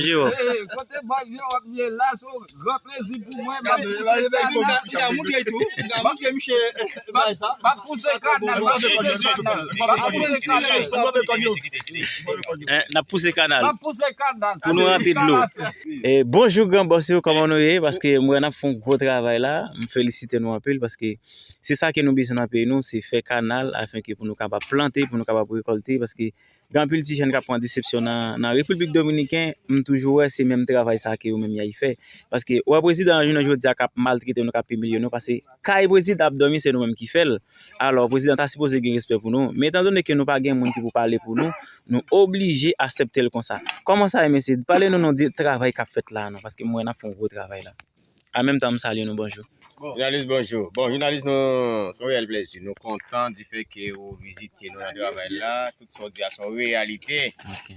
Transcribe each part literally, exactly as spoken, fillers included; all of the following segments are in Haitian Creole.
Jewòf. Kote Bòl Jewòf ye la, se yon gran plezi pou mwen. M ap pouse kanal. M ka montre tou. M ka montre misye bagay sa. M ap pouse kanal. M ap pouse kanal. M ap pouse kanal. N ap pouse kanal. M ap pouse kanal. Pou nou rantre dlo. Bonjou gran bòs yo, kòman nou ye? Paske m wè n ap fè yon gwo travay la. M felisite nou anpil paske se sa ke nou bezwen nan peyi nou, se fè kanal afenke pou nou kapab plante, pou nou kapab rekòlte, paske gen anpil ti jèn k ap pran desepsyon nan, nan Repiblik Dominiken, m toujou wè se menm travay sa ke yo menm y al fè. Paske ou wè prezidan an jounen jodi a k ap maltrete nou, k ap imilye nou, paske kay prezidan ap dòmi se nou menm ki fè l. Alò, prezidan ta sipoze gen respè pou nou, men etandone ke nou pa gen moun ki pou pale pou nou, nou oblije aksepte l konsa. Kòman sa ye, mesye? Pale nou, non, de travay k ap fèt la, non, paske m wè n ap fè yon gwo travay la. An menm tan, m salye nou, bonjou. Jounalis, bonjou. Bon, jounalis, nou, se yon reyèl plezi. Nou kontan di fè ke ou vizite nou nan travay la. Tout sa w di a se yon reyalite.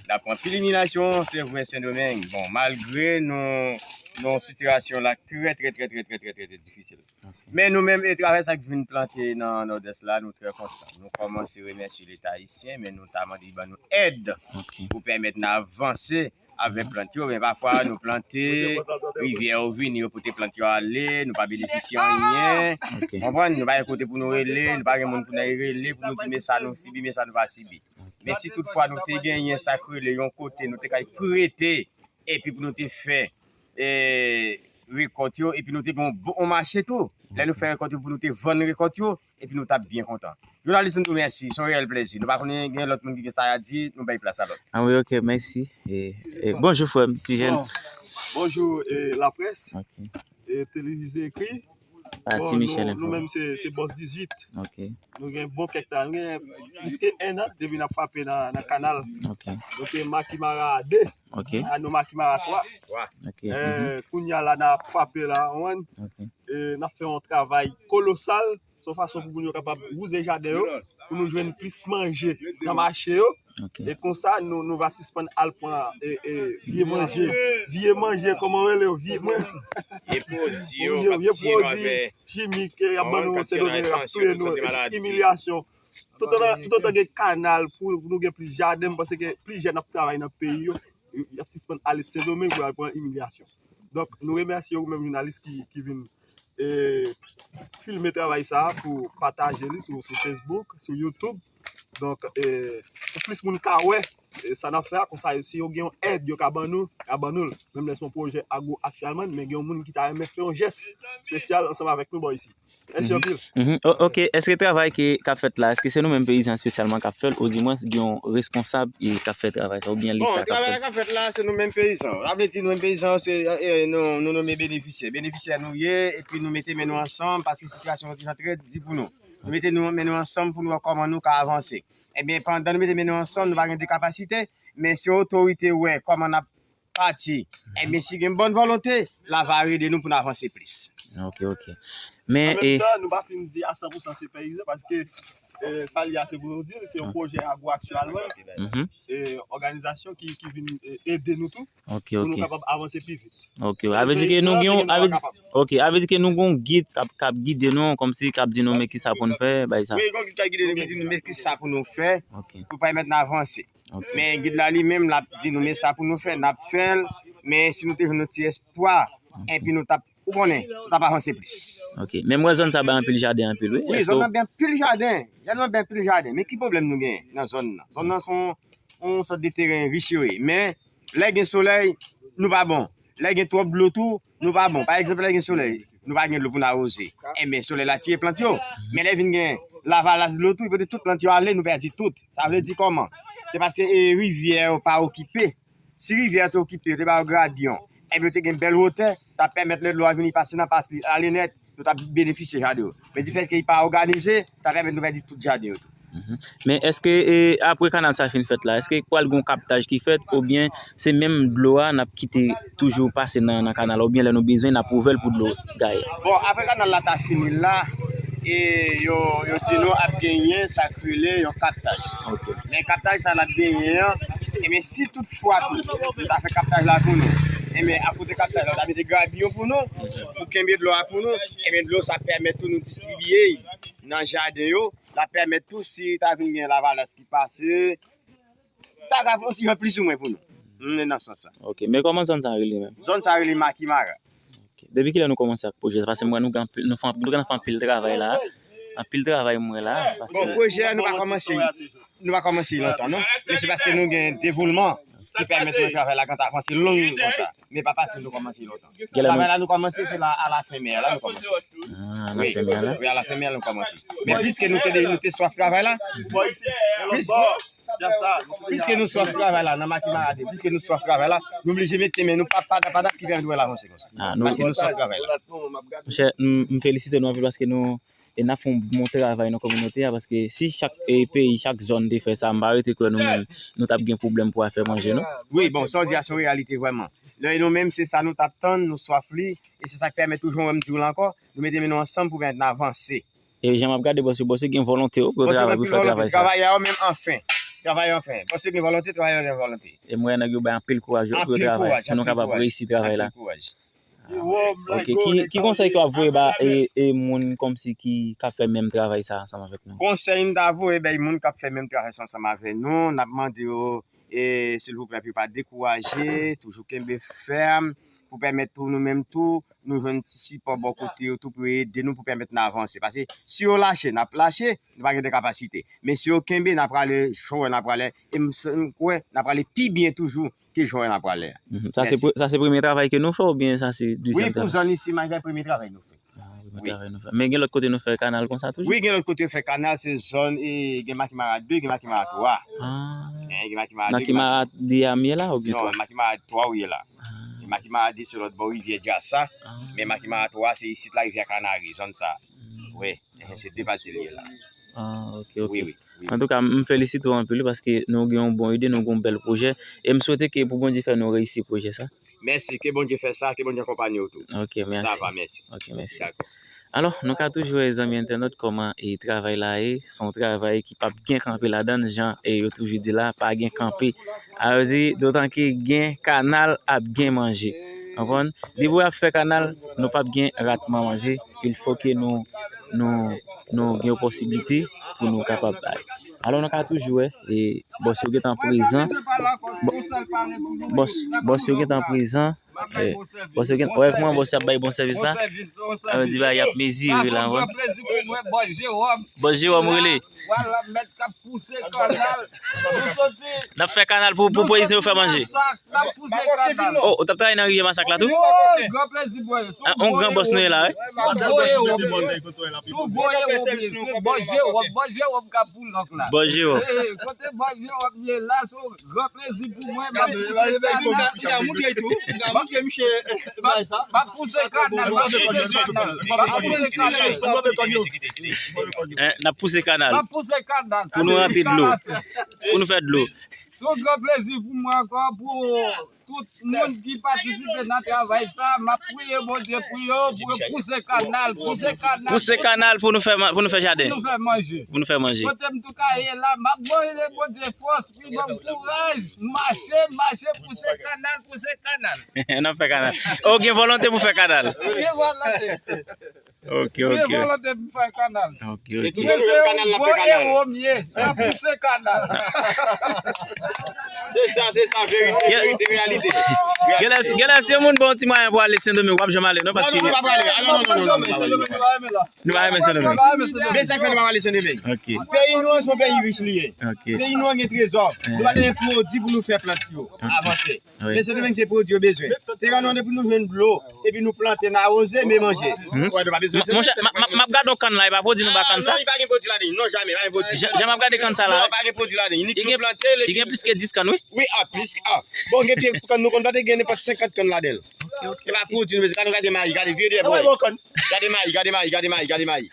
N ap pran pil imilyasyon, se vre, Sendomeng. Bon, malgre nou, nou sitiyasyon la trè, trè, trè, trè difisil. Men nou menm, e travay sa k vin plante nan Nòdès la, nou trè kontan. Nou kòmanse remèsye Leta ayisyen, men nou ta mande li ban nou èd pou pèmèt n avanse avèk plant yo, men pafwa nou plante, rivyè yo vini, yo pote plant yo ale, nou pa benefisye anyen. Konprann? Nou pa gen kote pou nou rele, nou pa gen moun pou n al rele, pou nou di men sa nou sibi, men sa nou pa sibi. Men si toutfwa nou te genyen sa k rele yon kote, nou te kay prete, epi pou nou te fè, e, rekòt yo, epi nou te gen yon bon, yon mache tou. Lè nou fè rekòt yo, pou nou te vann rekòt yo, epi nou t ap byen kontan. Jounalis, nou di w mèsi, se yon reyèl plezi. Nou pa konnen gen lòt moun ki gen sa y a di, nou bay plas a lòt. Ah wi, ok, mèsi. E, e, bonjou, frè m, ti jèn. Bon, bonjou, e, laprès, e, televize, ekri. Bon, nou, nou menm, se, se Bòs dizuit. Ok. Nou gen bon kèk tan, nou gen plis ke en an depi n ap frape nan, nan kanal. Ok. Nou te Makimara de. Ok. A nou Makimara twa. Ok. E, kounye a la, n ap frape la, w konprann? Ok. E, n ap fè yon travay kolosal. Se yon fason pou moun yo kapab wouze jaden yo, pou nou jwenn plis manje nan mache yo. Ok. E konsa, nou, nou va sispann al pran, e, e, vye manje. Vye manje, kòman yo rele yo? Vye, mwen, vye pwodui yo, vye, vye pwodui chimik, e, y ap ban nou, se done, y ap touye nou, imilyasyon. Toutotan, toutotan gen kanal pou, pou nou gen plis jaden, m panse ke plis jèn ap travay nan peyi yo, y ap sispann ale Sendomeng pou y al pran imilyasyon. Donk, nou remèsye ou menm jounalis ki, ki vin e, filme travay sa a pou pataje li sou, sou Facebook, sou YouTube. Donk, e, pou plis moun ka wè, e, sa n ap fè a, konsa, si yo gen yon èd yo ka ban nou, ka ban nou l. Menm lè se yon pwojè agwo aktyèlman, men gen yon moun ki ta renmen fè yon jès espesyal ansanm avèk nou bò isi. Mèsi anpil. Mhm. O-, ok, èske travay ki, k ap fèt la, èske se nou menm peyizan espesyalman k ap fè l, oudimwens gen yon reskonsab, e, k ap fè travay sa, oubyen Leta k ap fè l? Bon, travay la k ap fèt la, se nou menm peyizan. Sa vle di nou menm peyizan, se, e, nou, nou nonmen benefisyè. Benefisyè nou ye, epi nou mete men nou ansanm, paske sitiyasyon an ti jan trè di pou nou. Nou mete nou, men nou ansanm pou nou wè kòman nou ka avanse. Ebyen, pandan nou mete men nou ansanm, nou pa gen de kapasite, men si otorite wè kòman n ap pati, ebyen, si gen bòn volonte, la va ede nou pou n avanse plis. Ok, ok. Men, an menm tan, nou pa fin di a san pou san se peyizan, paske, e, sa l ye a, se pou nou di l, se yon pwojè agwo aktyèlman. Mhm. E, òganizasyon ki, ki vin, e, ede nou tou, ok, pou nou kapab avanse pi vit. Ok, a vle di ke nou gen yon, a vle di, ok, a vle di ke nou gen yon gid k ap, k ap gide nou, kòmsi k ap di nou men kisa pou n fè, bay sa. Wi, gen yon gid k ap gide nou, ki di nou men kisa pou nou fè, ok, pou pèmèt n avanse. Ok. Men gid la li menm, l ap di nou men sa pou nou fè, n ap fè l, men si nou te jwenn yon ti espwa, epi nou t ap, ou konnen, nou t ap avanse plis. Ok. Men m wè zòn sa bay anpil jaden anpil, wi. Wi, zòn nan bay anpil jaden. Zòn nan bay anpil jaden. Men ki pwoblèm nou gen nan zòn nan? Zòn nan se yon, yon sòt de teren rich yo ye. Men lè gen solèy, nou pa bon. Lè gen twòp dlo tou, nou pa bon. Pa egzanp, lè gen solèy, nou pa gen dlo pou n awoze. Enben, solèy la tiye plant yo. Men lè vin gen lavalas dlo tou, li pote tout plant yo ale, nou pèdi tout. Sa vle di kòman? Se paske, e, rivyè yo pa okipe. Si rivyè te okipe, yo te ba yo gradyon, enben yo te gen bèl wotè, t ap pèmèt lè dlo a vini pase nan pas li ale nèt, yo t ap benefisye jaden yo. Men difèt ke li pa òganize, sa pèmèt nou pèdi tout jaden yo tou. Mhm. Men èske, e, apre kanal sa fin fèt la, èske pral gen yon kaptaj ki fèt, oubyen se menm dlo a n ap kite toujou pase nan, nan kanal la, oubyen lè nou bezwen, n ap ouvè l pou dlo gaye? Bon, apre kanal la ta fini la, e yo, yo di nou ap genyen sa k rele yon kaptaj. Ok. Men kaptaj sa n ap genyen an, enben, si toutfwa tou, yo ta fè kaptaj la pou nou, enben, akote kaptaj la, yo ta mete grabyon pou nou, pou kenbe dlo a pou nou, enben, dlo sa ap pèmèt tou nou distribiye l nan jaden yo, l ap pèmèt tou si ta vin gen lavalas ki pase, ta ka pran yon ti jan plis ou mwen pou nou. Nou nan sans sa. Ok, men kòman zòn sa rele menm? Zòn sa rele Makimara. Ok. Depi kilè nou kòmanse ak pwojè sa? Paske m wè nou gen anpil, nou fè, nou gentan fè anpil travay la. Anpil travay m wè la. Bon, pwojè a nou pa kòmanse, nou pa kòmanse lontan non. Men se paske nou gen devouman ki pèmèt nou travay la gentan avanse long konsa. Men pa paske nou kòmanse lontan. Travay la nou kòmanse se la a la fen mè la nou kòmanse. Ah, a la fen mè la? Wi, a la fen mè la nou kòmanse. Men piske nou te, nou te swaf travay la, plis, piske nou swaf travay la nan Makimara de, piske nou swaf travay la, nou oblije mete men nou pa, pa, pa dat ki pèmèt nou avanse konsa. Ah, nou, paske nou swaf travay la. Monchè, m, m felisite nou anpil paske nou, e n ap fè yon bon travay nan kominote a, paske si chak, e, peyi, chak zòn te fè sa, m pa rete kwè nou menm, nou t ap gen pwoblèm pou al fè manje, non? Wi, bon, sa w di a se yon reyalite vrèman. Lè nou menm, se sa nou t ap tann, nou swaf li, e se sa k pèmèt toujou, mwen m di w la ankò, nou mete men nou ansanm pou pèmèt n avanse. E jan m ap gade, bòs yo, bòs yo gen volonte, wi, pou yo travay, pou fè travay sa. Travayè yo menm, anfen. Travayè, anfen. Bòs yo gen volonte, travayè yo gen volonte. E m wè nèg yo bay anpil kouraj, wi, pou yo travay, pou nou kapab reyisi travay la. Anpil kouraj. Ok, ki, ki konsèy ke w ap voye ba, e, e moun kòmsi ki, k ap fè menm travay sa ansanm avèk nou? Konsèy m ta voye bay moun k ap fè menm travay sa ansanm avè nou, n ap mande yo, e, silvouplè, pou yo pa dekouraje, toujou kenbe fèm, pou pèmèt tou nou menm tou, nou jwenn ti sipò bò kote yo tou pou yo ede nou, pou pèmèt n avanse. Paske si yo lache, n ap lache, nou pa gen de kapasite. Men si yo kenbe, n ap prale, jwè, n ap prale, e m, m kwè, n ap prale pi byen toujou ke jwè n ap prale a. Mhm. Sa se pre-, sa se premye travay ke nou fè oubyen sa se dezyèm travay? Wi, pou zòn isi, malgre premye travay nou fè. Ah, premye travay nou fè. Men gen lòt kote nou fè kanal konsa toujou? Wi, gen lòt kote yo fè kanal, se zòn, e, gen Makimara de, gen Makimara twa. Ah. Gen Makimara de, gen Makimara de a m ye la oubyen twa? Non, Makimara twa ou ye la. Ah. E Makimara de se lòt bò rivyè Djasa. Ah. Men Makimara twa se isit la, rivyè Kanari, zòn sa. Hmm. Wi, se de pati li ye la. Ah, ok, ok. Wi, wi, wi. Antouka, m felisite w anpil wi, paske nou gen yon bon ide, nou gen yon bèl pwojè. E m swete ke pou Bondye fè nou reyisi pwojè sa. Mèsi, ke Bondye fè sa, ke Bondye akonpanye w tou. Ok, mèsi. Sa va, mèsi. Ok, mèsi. Dakò. Alò, nou ka toujou wè zanmi entènot kòman e travay la ye, se yon travay ki p ap gen kanpe ladan l, jan e yo toujou di la, pa gen kanpe. A vle di, dotan ke gen kanal ap gen manje. Konprann? Depi w ap fè kanal, nou p ap gen ratman manje. Il fo ke nou, nou, nou gen posiblite pou nou kapab bay. Alò, nou ka toujou wè, e bòs yo gentan prezan. Bò-, bòs, bòs yo gentan prezan. E, bòs yo gen, wè kòman bòs yo ap bay bon sèvis la. Sa vle di bagay y ap mezire la, wè. Bòs Jewòm rele. N ap fè kanal pou, pou peyizan yo fè manje. Oh, ou t ap travay nan rivyè Masak la tou? Ah, yon gran bòs nou ye la, wi. Bòs Jewòm. Bòs Jewòm. Gran plezi pou mwen, m ap pouse kanal. M ap pouse kanal. M ap pouse kanal. M ap pouse kanal. Eh, n ap pouse kanal. M ap pouse kanal. Pou nou rantre dlo. Pou nou fè dlo. Se yon gran plezi pou mwen ankò, pou tout moun ki patisipe nan travay sa. M ap priye Bondye pou yo, pou yo pouse kanal, pouse kanal. Pouse kanal pou nou fè ma-, pou nou fè jaden. Pou nou fè manje. Pou nou fè manje. Kote m tou ka ye la, m ap mande Bondye fòs, pou l ban m kouraj, mache, mache, pouse kanal, pouse kanal. N ap fè kanal. Oh, gen volonte pou fè kanal. Gen volonte. Ok, ok. Gen volonte pou fè kanal. Ok, ok. Men se yon gwo ewo m ye. M ap pouse kanal. Se sa, se sa, verite, verite, reyalite. Genlè, genlè, si yon moun ba w ti mwayen pou ale Sendomeng, w ap janm ale, non, paske. Non, non, nou pa prale. Ah, non, non, non, non, non, non, non. Nou pa renmen Sendomeng. Men sa k fè nou pa prale Sendomeng. Ok. Peyi nou an se yon peyi rich li ye. Ok. Peyi nou an gen trezò. Nou pa gen pwodui pou nou fè plant yo avanse. Wi. Men Sendomeng se pwodui yo bezwen. Se kan nou depi nou jwenn dlo, epi nou plante, n awoze, men manje. Monchè, m ap gade yon kann la, e pa pwodui nou ba kann sa? Non, li pa gen pwodui ladan, non, jamè, pa gen pwodui. Jan, jan m ap gade kann sa la. Non, pa gen pwodui ladan, li gen plis ke dis kann, wi. Wi, a, plis, a. Bon, gen pye kann nou konn plante, gen nenpòt senkant kann ladan l. E pa pwodui nou bezwen, gade, gade mayi, gade vye dèyè bò. Gade mayi, gade mayi, gade mayi, gade mayi.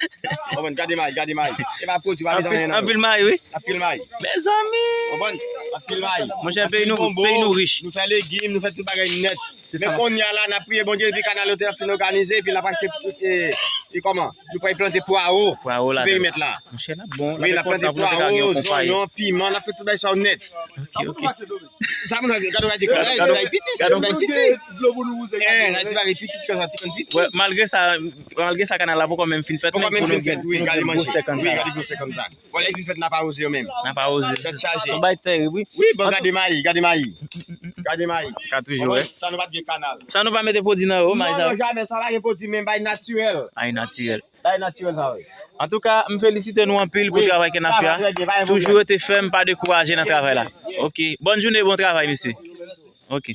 Konprann, gade mayi, gade mayi. E pa pwodui, pa bezwen anyen nan. Anpil mayi, wi. Anpil mayi. Mezanmi. Konprann? Anpil mayi. Monchè, peyi nou, peyi nou rich. Nou fè legim, nou fè tout bagay nèt. Men kounye a la, n ap priye Bondye, epi kanal yo te fin òganize, epi n ap achte, e, e kòman? Nou pral plante pwawo sou perimèt la. Monchè, n ap bon. Wi, n ap plante pwawo, zonyon, piman, n ap fè tout bagay sa yo nèt. Ok, ok. Sa moun gade, gade, gade, gade, ti bagay piti, sa ti bagay piti. Eh, sa ti bagay piti, ti bagay piti. Wè, malgre sa, malgre sa kanal la poko menm fin fèt, men pou nou gen, pou nou gen gwosè kann sa. Wi, gade gwosè kann sa. Bon, lè fin fèt, n ap awoze yo menm. N ap awoze. Tèt chaje. Se yon bagay terib, wi. Wi, bon, gade mayi, gade mayi. Gade mayi. Ka toujou wè. Sa nou pa t gen kanal. San nou pa mete pwodui nan yo, mayi Non, sa. Non, jamè, sa pa gen pwodui, men bay natirèl. Ay natirèl. Bay natirèl sa, wi. Antouka, m felisite nou anpil pou Wi, travay ke n ap sa fè va a. trè byen, pa gen Toujou pwoblèm. Rete fèm, pa dekouraje nan travay la. Ok. Bòn jounen, bon travay, mesye. Ok.